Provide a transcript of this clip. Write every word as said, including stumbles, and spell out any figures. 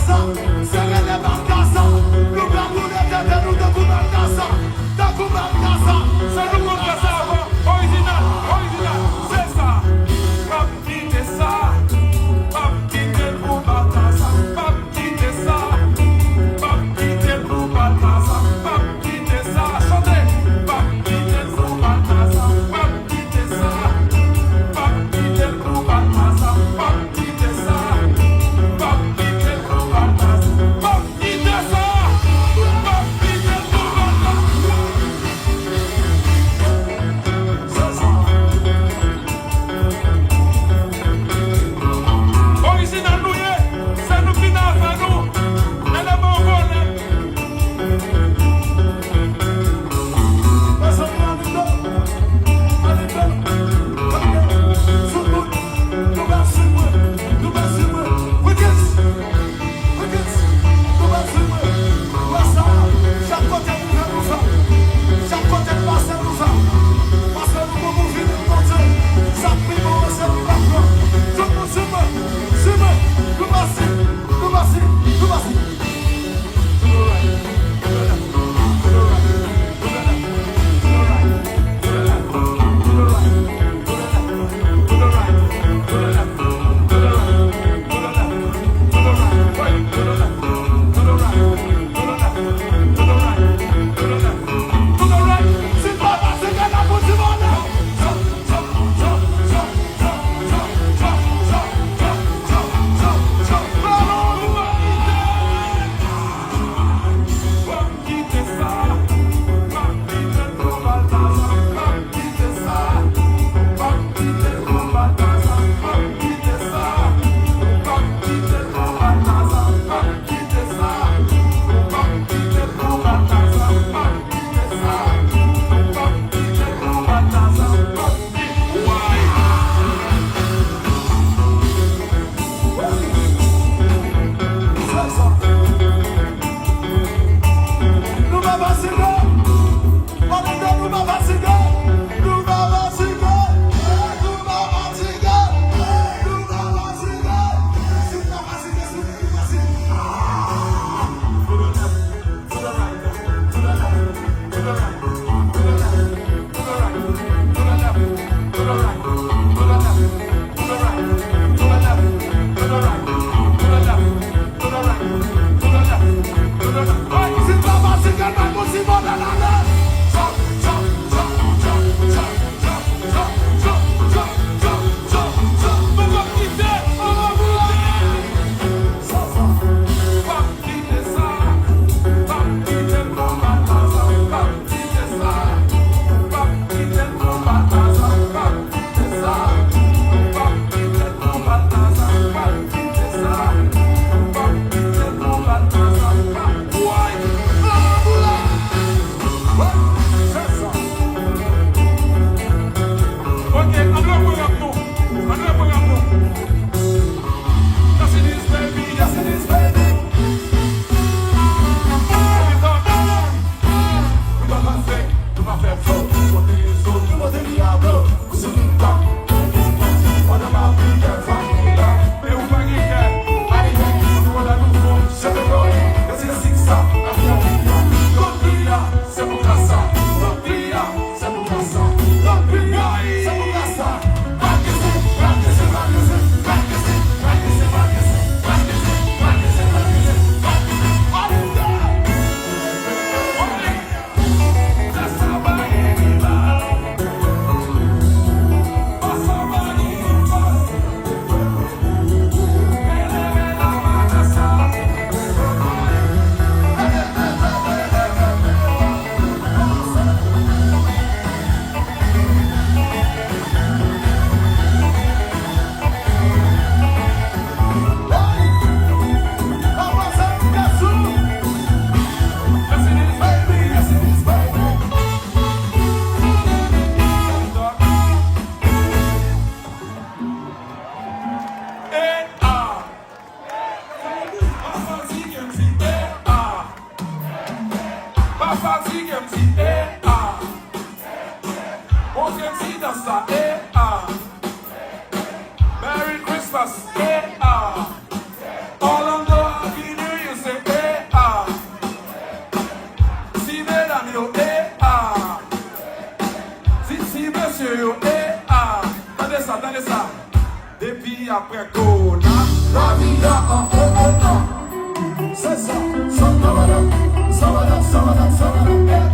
Sere le balkasa, nou ka boule tete nou tankou balkasa, tankou balkasa. Se nou konn fè sa avan, orijinal, orijinal, se sa. M ap kite sa, m ap kite l pou balkasa, m ap kite sa, m ap kite l pou balkasa, m ap kite sa. Chante, m ap kite l pou balkasa, m ap kite sa, m ap kite l pou balkasa, m ap kite sa, m ap kite l pou balkasa, m ap kite sa, m ap kite l pou balkasa. Orijinal nou ye, se nou ki nan afè nou. Eleman vole. Mezanmi, ann ale, ann ale, ann ale. Sou tout, nou pa sou mwen, nou pa sou mwen. Wicked. Wicked, nou pa sou mwen. Wè sa, chak kote nou fè nou fè. Chak kote n pase nou fè. Paske nou gon pou vini Bondye. Sa k pi bon se li k ap pran. Tout moun sou mwen, sou mwen. Nou pase, nou pase, nou pase. Nou pa fatige. Mwen di nou pa fatige. Nou pa fatige. Nou pa fatige. Nou pa fatige. Si n ta fatige, si n ta fatige. Ok, ann repran rap nou. Ann repran rap nou. Yes, it is, baby. Yes, it is, baby. Every time. Nou pa pase, nou pa fè fo. Monte rezo, nou monte Diablo. Sou TikTok. Pandan m ap priye, fanmi la. Men ou pa gen kè. Pa gen kè. Ou te konn la nou fò. Chante kò. Resi sik sa. Avi avi. Lòt pri a. Se pou kasa. Lòt pri a. Se pou kasa. Lòt pri a. Se pou kasa. Pa fatige m di e a. Bon Prezidans la e a. Merry Christmas e a. Orlando a vini Sa, depi apre kowona, lavi a an, an, an, an. Se sa, sa, sa, sa, sa, sa, sa, sa.